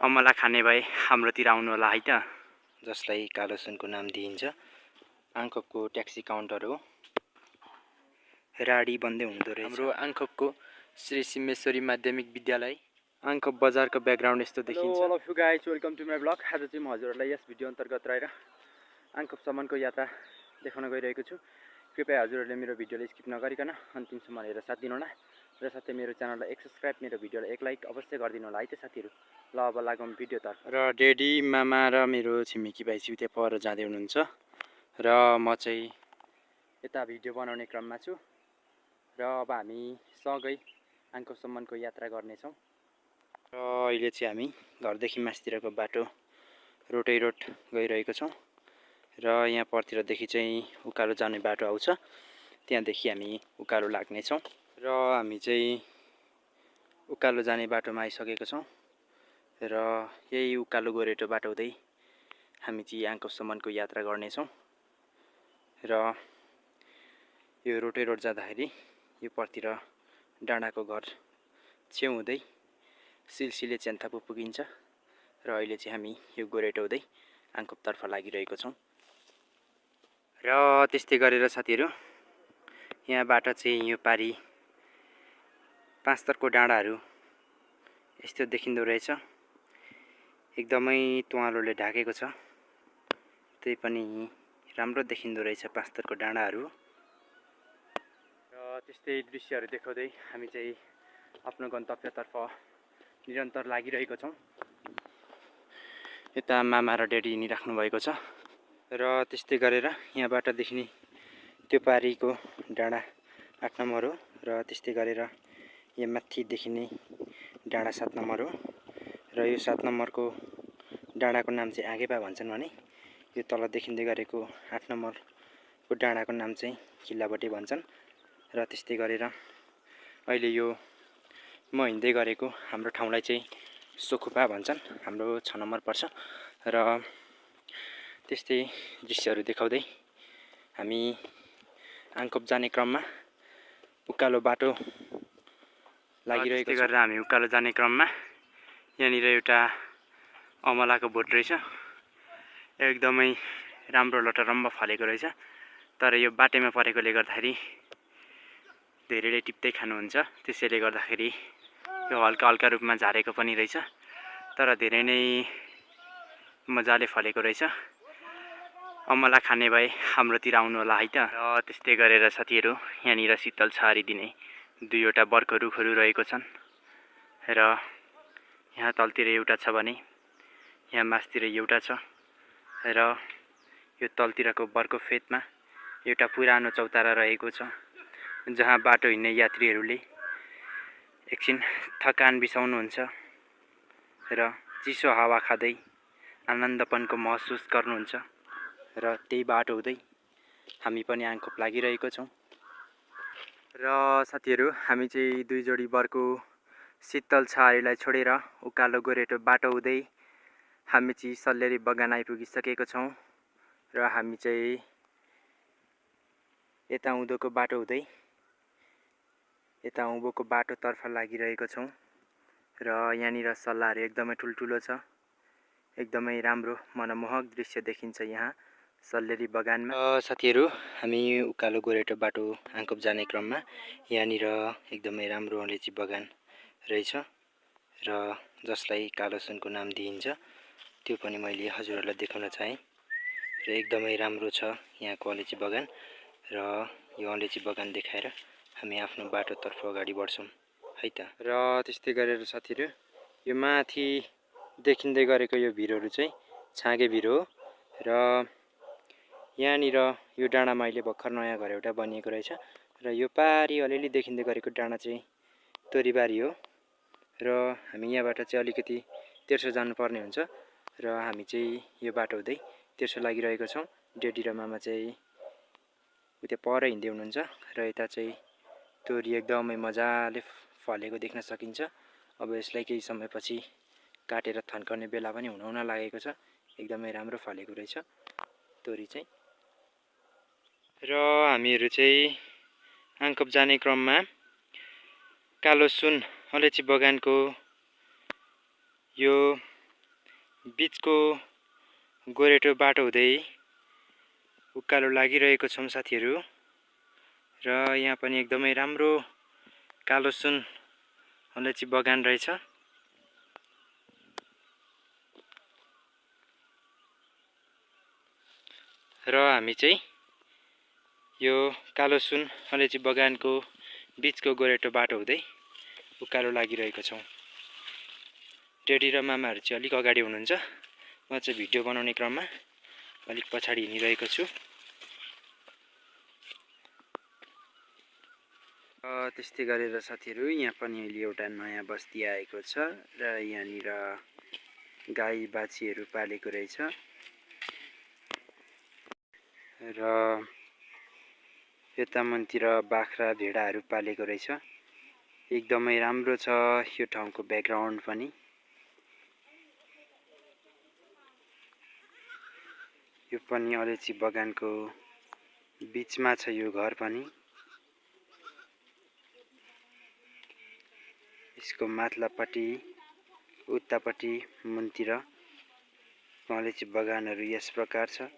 अमला खाने भए हाम्रोतिर आउनु होला है त। जसलाई कालो सुनको नाम दिइन्छ। आङकपको ट्याक्सी काउन्टर हो। राडी बन्दै हुँदो रहेछ। हाम्रो आङकपको श्री सिम्मेश्वरी माध्यमिक विद्यालय। आङकप बजारको ब्याकग्राउन्ड यस्तो देखिन्छ। Hello all of you guys, welcome to my blog. आज चाहिँ म हजुरहरूलाई यस भिडियो अन्तर्गत रहेर आङकपसम्मको यात्रा देखाउन गइरहेको छु। कृपया हजुरहरूले मेरो भिडियोलाई स्किप नगरिकन अन्तिमसम्म हेरेर साथ दिनुहोला र साथै मेरो च्यानललाई एक सब्स्क्राइब, मेरो भिडियोलाई एक लाइक अवश्य गरिदिनु होला है त साथीहरू। ल अब लागौँ भिडियोतर्फ। र डेडी, मामा र मेरो छिमेकी भाइ चाहिँ त्यहाँ पर जाँदै हुनुहुन्छ र म चाहिँ यता भिडियो बनाउने क्रममा छु र अब हामी सँगै आङकपसम्मको यात्रा गर्नेछौँ। र अहिले चाहिँ हामी घरदेखि मास्तिरको बाटो रोटै रोड गइरहेको छौँ र यहाँ परतिरदेखि चाहिँ उकालो जाने बाटो आउँछ। त्यहाँदेखि हामी उकालो लाग्नेछौँ र हामी चाहिँ उकालो जाने बाटोमा आइसकेको छौँ र यही उकालो गोरेटो बाटो हुँदै हामी चाहिँ आङकपसम्मको यात्रा गर्नेछौँ। र यो रोटै रोड जाँदाखेरि यो परतिर डाँडाको घर छेउ हुँदै सिलसिले च्यान्थापो पुगिन्छ र अहिले चाहिँ हामी यो गोरेटो हुँदै आङकपतर्फ लागिरहेको छौँ। र त्यस्तै गरेर साथीहरू यहाँबाट चाहिँ यो पारी पाँचतरको डाँडाहरू यस्तो देखिँदो रहेछ। एकदमै तुवालोले ढाकेको छ, त्यही पनि राम्रो देखिँदो रहेछ पाँचतरको डाँडाहरू। र त्यस्तै दृश्यहरू देखाउँदै हामी चाहिँ आफ्नो गन्तव्यतर्फ निरन्तर लागिरहेको छौँ। यता मामा र डेडी हिँडिराख्नु भएको छ र त्यस्तै गरेर यहाँबाट देखिने त्यो पारीको डाँडा 8 नम्बर हो र त्यस्तै गरेर यहाँ माथि देखिने डाँडा 7 नम्बर हो र यो 7 नम्बरको डाँडाको नाम चाहिँ आगेपा भन्छन् भने यो तल देखिँदै गरेको 8 नम्बरको डाँडाको नाम चाहिँ किल्लाबटे भन्छन्। र त्यस्तै गरेर अहिले यो म हिँड्दै गरेको हाम्रो ठाउँलाई चाहिँ सोखुपा भन्छन्, हाम्रो 6 नम्बर पर्छ। र त्यस्तै दृश्यहरू देखाउँदै हामी आङकप जाने क्रममा उकालो बाटो लागिरहेको छ। गरेर हामी उकालो जाने क्रममा यहाँनिर एउटा अमलाको बोट रहेछ। एकदमै राम्रो लटरम्ब फलेको रहेछ, तर यो बाटैमा परेकोले गर्दाखेरि धेरैले टिप्दै खानुहुन्छ। त्यसैले गर्दाखेरि यो हल्का हल्का रूपमा झारेको पनि रहेछ, तर धेरै नै मजाले फलेको रहेछ। अमला खाने भए हाम्रोतिर आउनु होला है त। र त्यस्तै गरेर साथीहरू यहाँनिर शीतल छहारी दिने दुईवटा बर्को रुखहरू रहेको छन् र यहाँ तलतिर एउटा छ भने यहाँ मासतिर एउटा छ र यो तलतिरको बर्को फेदमा एउटा पुरानो चौतारा रहेको छ जहाँ बाटो हिँड्ने यात्रीहरूले एकछिन थकान बिसाउनुहुन्छ र चिसो हावा खाँदै आनन्दपनको महसुस गर्नुहुन्छ। र त्यही बाटो हुँदै हामी पनि आङकप लागिरहेको छौँ। र साथीहरू हामी चाहिँ दुई जोडी बर्को शीतल छहारीलाई छोडेर उकालो गोरेटो बाटो हुँदै हामी चाहिँ सल्लेरी बगान आइपुगिसकेको छौँ र हामी चाहिँ यता उँधोको बाटो हुँदै यता उँभोको बाटोतर्फ लागिरहेको छौँ। र यहाँनिर सल्लाहहरू एकदमै ठुल्ठुलो छ, एकदमै राम्रो मनमोहक दृश्य देखिन्छ यहाँ सल्लेरी बगानमा। साथीहरू हामी उकालो गोरेटो बाटो आङकप जाने क्रममा यहाँनिर एकदमै राम्रो अलैँची बगान रहेछ र जसलाई कालो सुनको नाम दिइन्छ, त्यो पनि मैले हजुरहरूलाई देखाउन चाहेँ। र एकदमै राम्रो छ यहाँको अलैँची बगान र यो अलैँची बगान देखाएर हामी आफ्नो बाटोतर्फ अगाडि बढ्छौँ है त। र त्यस्तै गरेर साथीहरू यो माथि देखिँदै गरेको यो भिरहरू चाहिँ छाँगे भिर हो र यहाँनिर यो डाँडामा अहिले भर्खर नयाँ घर एउटा बनिएको रहेछ र यो पारी अलिअलि देखिँदै गरेको डाँडा चाहिँ तोरीबारी हो र हामी यहाँबाट चाहिँ अलिकति तेर्सो जानुपर्ने हुन्छ र हामी चाहिँ यो बाटो हुँदै तेर्सो लागिरहेको छौँ। डेडी र मामा चाहिँ उता पर हिँड्दै हुनुहुन्छ र यता चाहिँ तोरी एकदमै मजाले फलेको देख्न सकिन्छ। अब यसलाई केही समयपछि काटेर थन्काउने बेला पनि हुन लागेको छ। एकदमै राम्रो फलेको रहेछ तोरी चाहिँ। र हामीहरू चाहिँ आङकप जाने क्रममा कालो सुन अलैँची बगानको यो बीचको गोरेटो बाटो हुँदै उकालो लागिरहेको छौं साथीहरू। र यहाँ पनि एकदमै राम्रो कालो सुन अलैँची बगान रहेछ। र हामी चाहिँ यो कालो सुन अलैँची बगानको बीचको गोरेटो बाटो हुँदै उकालो लागिरहेको छौं। टेडी र मामाहरू चाहिँ अलिक अगाडि हुनुहुन्छ। म चाहिँ भिडियो बनाउने क्रममा अलिक पछाडि हिँडिरहेको छु। त्यस्तै गरेर साथीहरू यहाँ पनि अहिले एउटा नयाँ बस्ती आएको छ र यहाँनिर गाई बाछीहरू पालेको रहेछ। र यता मनतिर बाख्रा भेडाहरू पालेको रहेछ। एकदमै राम्रो छ यो ठाउँको ब्याकग्राउन्ड पनि। यो पनि अलैँची बगानको बीचमा छ यो घर पनि। यसको माथिल्लोपट्टि उतापट्टि मुनतिर अलैँची बगानहरू यस प्रकार छ।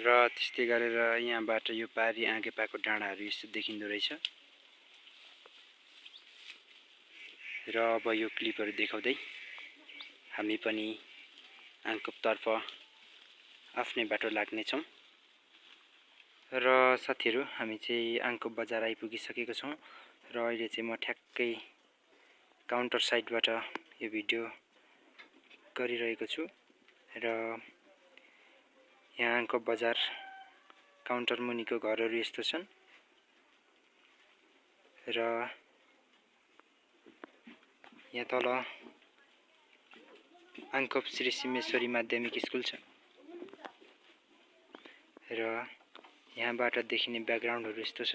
र त्यस्तै गरेर यहाँबाट यो पारी आँगेपाको डाँडाहरू यस्तो देखिँदो रहेछ। र अब यो क्लिपहरू देखाउँदै हामी पनि आङकपतर्फ आफ्नै बाटो लाग्नेछौँ। र साथीहरू हामी चाहिँ आङकप बजार आइपुगिसकेको छौँ। र अहिले चाहिँ म ठ्याक्कै काउन्टर साइडबाट यो भिडियो गरिरहेको छु। र यहाँ आङकप बजार काउन्टर मुनिको घरहरू यस्तो छन्। र यहाँ तल आङकप श्री सिम्मेश्वरी माध्यमिक स्कुल छ। र यहाँबाट देखिने ब्याकग्राउन्डहरू यस्तो छ।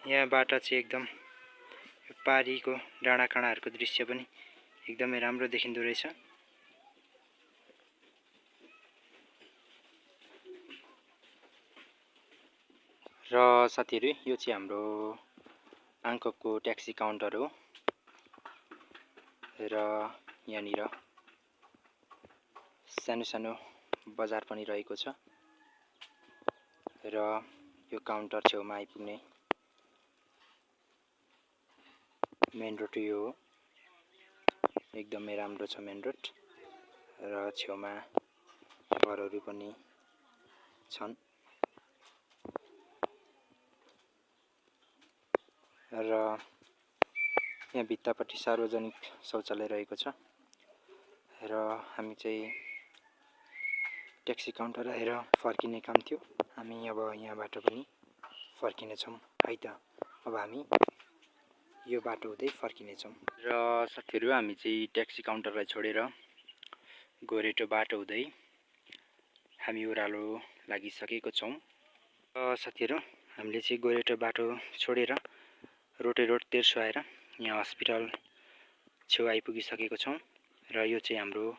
यहाँबाट चाहिँ एकदम पारीको डाँडाकाँडाहरूको दृश्य पनि एकदमै राम्रो देखिँदो रहेछ। र साथीहरू यो चाहिँ हाम्रो आङकपको ट्याक्सी काउन्टर हो। र यहाँनिर सानो सानो बजार पनि रहेको छ। र यो काउन्टर छेउमा आइपुग्ने मेन रोड यो हो। एकदमै राम्रो छ मेन रोड। र छेउमा घरहरू पनि छन्। र यहाँ भित्तापट्टि सार्वजनिक शौचालय रहेको छ। र हामी चाहिँ ट्याक्सी काउन्टर आएर फर्किने काम थियो। हामी अब यहाँबाट पनि फर्किनेछौँ है त। अब हामी यो बाटो हुँदै फर्किनेछौँ। र साथीहरू हामी चाहिँ ट्याक्सी काउन्टरलाई छोडेर गोरेटो बाटो हुँदै हामी ओह्रालो लागिसकेको छौँ। साथीहरू हामीले चाहिँ गोरेटो बाटो छोडेर रोटे रोड तेर्सो आएर यहाँ हस्पिटल छेउ आइपुगिसकेको छौँ। र यो चाहिँ हाम्रो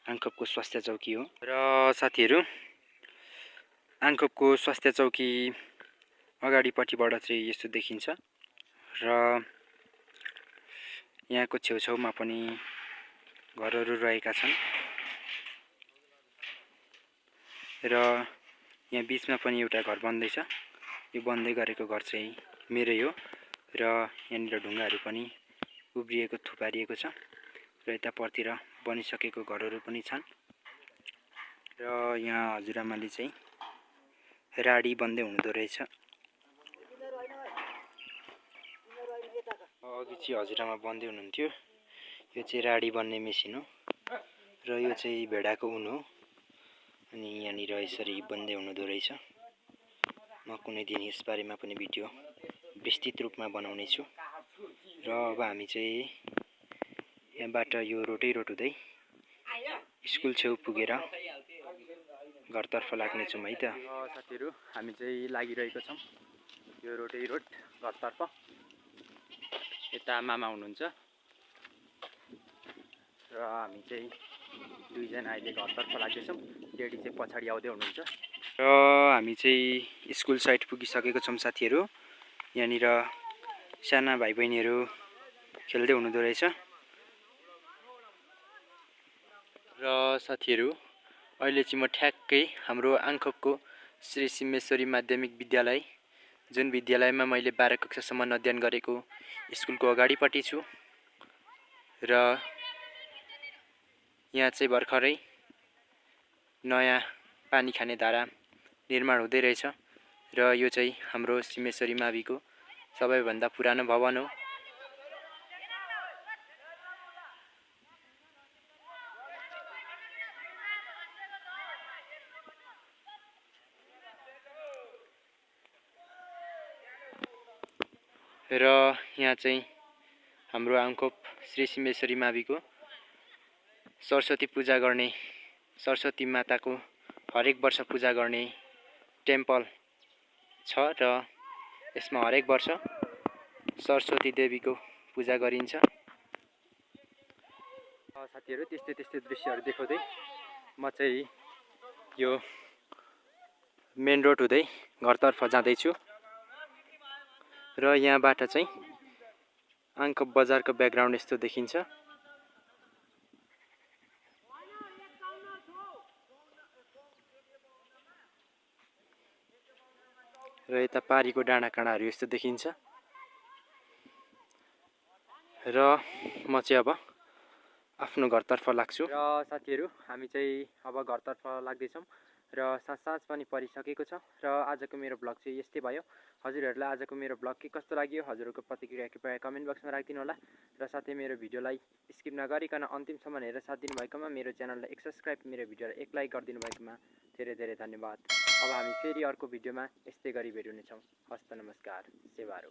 आङकपको स्वास्थ्य चौकी हो। र साथीहरू आङकपको स्वास्थ्य चौकी अगाडिपट्टिबाट चाहिँ यस्तो देखिन्छ। र यहाँको छेउछाउमा पनि घरहरू रहेका छन्। र यहाँ बीचमा पनि एउटा घर बन्दैछ। यो बन्दै गरेको घर चाहिँ मेरै हो। र यहाँनिर ढुङ्गाहरू पनि उब्रिएको थुपारिएको छ। र यता परतिर बनिसकेको घरहरू पनि छन्। र यहाँ हजुरआमाले चाहिँ राडी बन्दै हुनुहुँदो रहेछ। अघि चाहिँ हजुरआमा बन्दै हुनुहुन्थ्यो। यो चाहिँ राडी बन्ने मेसिन हो। र यो चाहिँ भेडाको ऊन हो। अनि यहाँनिर यसरी बन्दै हुनुहुँदो रहेछ। म कुनै दिन यसबारेमा पनि भिडियो विस्तृत रूपमा बनाउने छु। र अब हामी चाहिँ यहाँबाट यो रोटै रोड हुँदै स्कुल छेउ पुगेर घरतर्फ लाग्नेछौँ है त। साथीहरू हामी चाहिँ लागिरहेको छौँ यो रोटै रोड घरतर्फ। यता मामा हुनुहुन्छ र हामी चाहिँ दुईजना अहिले घरतर्फ लाग्दैछौँ। डेडी चाहिँ पछाडि आउँदै हुनुहुन्छ र हामी चाहिँ स्कुल साइड पुगिसकेको छौँ साथीहरू। यहाँनिर साना भाइ बहिनीहरू खेल्दै हुनुहुँदो रहेछ र साथीहरू अहिले चाहिँ म ठ्याक्कै हाम्रो आङखोपको श्री सिम्मेश्वरी माध्यमिक विद्यालय जुन विद्यालयमा मैले 12 कक्षासम्म अध्ययन गरेको स्कुलको अगाडिपट्टि छु र यहाँ चाहिँ भर्खरै नयाँ पानी खाने धारा निर्माण हुँदै रहेछ र यो चाहिँ हाम्रो सिम्मेश्वरी माविको सबैभन्दा पुरानो भवन हो। र यहाँ चाहिँ हाम्रो आङखोप श्री सिम्मेश्वरी माविको सरस्वती पूजा गर्ने, सरस्वती माताको हरेक वर्ष पूजा गर्ने टेम्पल छ र यसमा हरेक वर्ष सरस्वती देवीको पूजा गरिन्छ। साथीहरू त्यस्तै दृश्यहरू देखाउँदै म चाहिँ यो मेन रोड हुँदै घरतर्फ जाँदैछु र यहाँबाट चाहिँ आङखोप बजारको ब्याकग्राउन्ड यस्तो देखिन्छ र यता पारीको डाँडाकाँडाहरू यस्तो देखिन्छ र म चाहिँ अब आफ्नो घरतर्फ लाग्छु। र साथीहरू हामी चाहिँ अब घरतर्फ लाग्दैछौँ र साँझ पनि परिसकेको छ र आजको मेरो ब्लग चाहिँ यस्तै भयो। हजुरहरूलाई आजको मेरो ब्लग के कस्तो लाग्यो हजुरहरूको प्रतिक्रिया कृपया कमेन्ट बक्समा राखिदिनु होला र साथै मेरो भिडियोलाई स्किप नगरिकन अन्तिमसम्म हेरेर साथ दिनुभएकोमा मेरो च्यानललाई एक सब्सक्राइब, मेरो भिडियोलाई एक लाइक गरिदिनु भएकोमा धेरै धेरै धन्यवाद। अब हामी फेरि अर्को भिडियोमा यस्तै गरी भेट हुनेछौँ। हस्त नमस्कार, सेवारो।